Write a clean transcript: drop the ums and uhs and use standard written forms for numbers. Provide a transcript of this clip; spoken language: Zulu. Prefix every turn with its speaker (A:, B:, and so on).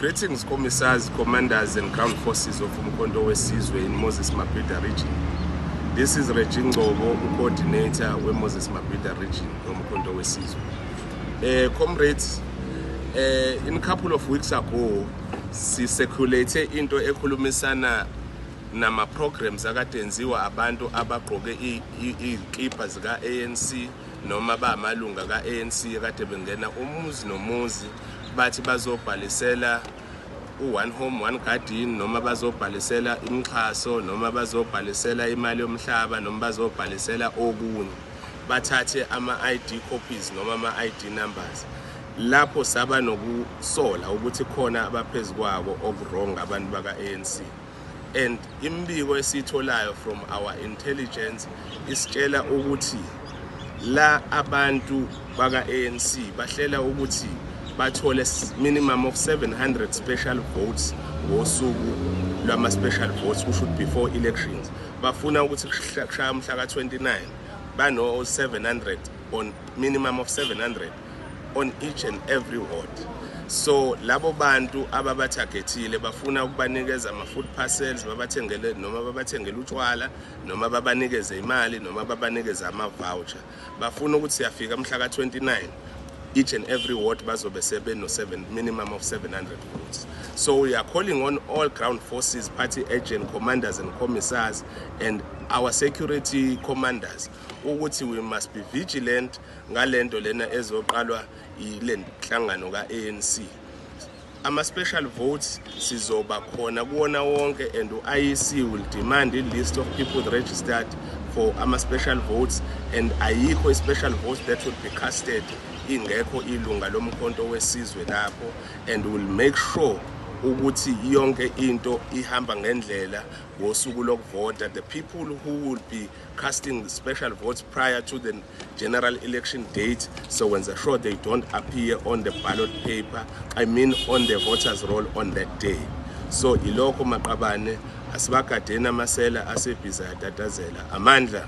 A: Greetings, commissars, commanders and ground forces of Umkhonto weSizwe in Moses Mabhida region. This is Reggie Ngcobo, coordinator we-Moses Mabhida region yoMkhonto weSizwe. Comrades, in a couple of weeks ago si-circulate into ekhulumisana nama programs akade enziwa abantu abagqoke izikipa zika ANC noma bamalunga ka ANC kade bengena umuzi nomuzi, bathi bazobhalisela u-one home one garden, noma bazobhalisela imixhaso, noma bazobhalisela imali yomhlaba, noma bazobhalisela okunye, bathathe ama-ID copies noma ama-ID numbers. Lapho saba nokusola ukuthi khona abaphezu kwako oku-wrong abantu baka-ANC, and imibiko esiyitholayo from our intelligence isitshela ukuthi la abantu baka-ANC bahlela ukuthi bathole minimum of 700 special votes ngosuku lwama-special votes, kusho ukuthi before elections bafuna ukuthi kushaya umhla ka-29 bano-700, on minimum of 700 on each and every ward. So labo bantu ababathagethile bafuna ukubanikeza ama-food parcels, babathengele, noma babathengele utshwala, noma babanikeze imali, noma babanikeze ama-voucher. Bafuna ukuthi siyafika mhla ka-29, each and every ward bazobe sebeno-7 minimum of 700 votes. So we are calling on all ground forces, party agent, commanders and commissars and our security commanders ukuthi we must be vigilant ngalento lena ezoqalwa ile nhlangano ka-ANC. Ama-special votes sizoba khona kuwona wonke, and u-IEC will demand a list of people registered for ama-special votes, and ayikho i-special vote that will be casted ingekho ilunga loMkhonto weSizwe lapho, and will make sure ukuthi yonke into ihamba ngendlela ngosuku lokuvota. The people who will be casting the special votes prior to the general election date, so wenza sure they don't appear on the ballot paper, I mean on the voters roll on that day. So ilokho maqabane, asibagadeni amasela asebhiza yatatazela. Amandla.